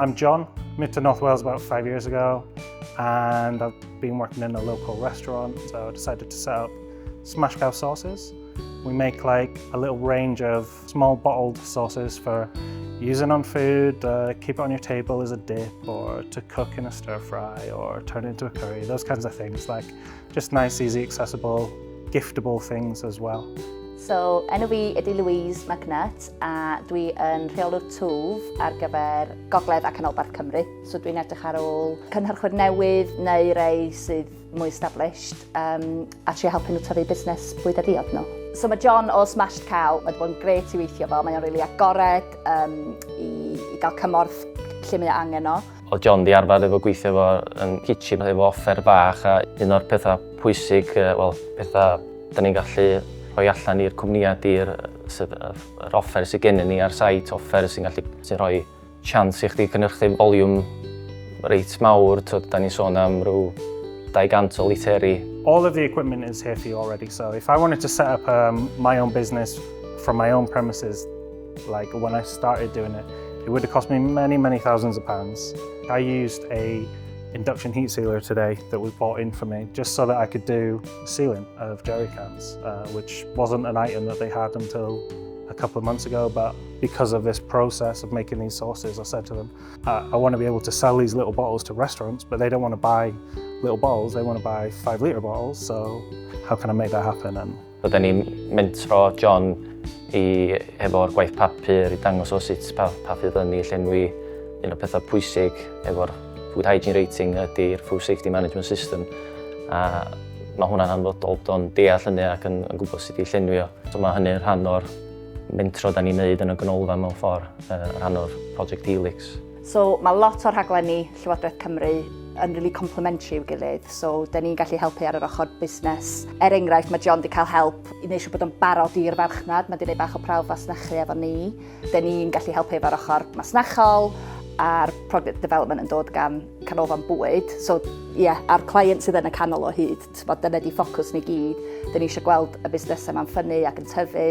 I'm John, moved to North Wales about 5 years ago, and I've been working in a local restaurant, so I decided to set up Smashed Cow Sauces. We make like a little range of small bottled sauces for using on food, keep it on your table as a dip, or to cook in a stir fry, or turn it into a curry, those kinds of things. Like just nice, easy, accessible, giftable things as well. So, enw fi ydy Louise McNutt a dwi yn rheolwr twf ar gyfer Gogledd a Canolbarth Cymru. So dwi'n edrych ar ôl cynhyrchwyr newydd neu rei sydd mwy established a trio helpu nhw tyfu busnes bwyd a diod nhw. So mae John o Smashed Cow, mae wedi bod yn grêt i weithio fo, mae o'n really agored i gael cymorth lle mae o angen o. Oedd John di arfer efo gweithio efo yn kitchen efo offer bach a un o'r pethau pwysig, wel, pethau da ni'n gallu rhoi allan i'r cwmnïau di'r yr offer sydd gennym ni ar site, offer sy'n gallu sy'n rhoi chance i chdi cynhyrchu volume reit mawr, twyd, da ni'n sôn am rhyw 200 o literi. All of the equipment is here for you already. So if I wanted to set up my own business from my own premises, like when I started doing it, it would have cost me many, many thousands of pounds. I used a induction heat sealer today that was bought in for me just so that I could do sealing of jerry cans, which wasn't an item that they had until a couple of months ago. But because of this process of making these sauces, I said to them, "I want to be able to sell these little bottles to restaurants, but they don't want to buy little bottles, they want to buy 5-litre bottles. So how can I make that happen?" And Byddwn ni'n mentro John i efo'r gwaith papur i dangos o sut pa, pa fydd yn i llenwi. Un o'r pethau pwysig efo'r food hygiene rating ydy'r food safety management system a mae hwnna'n hanfodol bod o'n deall hynny ac yn gwybod sut i llenwi o. So mae hynny'n rhan o'r mentro da ni'n neud yn y ganolfan mewn ffordd, rhan o'r Project Helix. So mae lot o'r rhaglenni Llywodraeth Cymru yn really complementary i'w gilydd. So, da ni'n gallu helpu ar yr ochr busnes. Er enghraifft, mae John wedi cael help i wneud siŵr bod o'n barod i'r farchnad. Mae wedi gwneud bach o prawf fasnachu efo ni. Da ni'n gallu helpu efo'r ochr masnachol a'r product development yn dod gan canolfan bwyd. So, ie, yeah, a'r client sydd yn y canol o hyd. T'bod, dyna di ffocws ni gyd. Da ni eisiau gweld y busnesau ma'n ffynnu ac yn tyfu.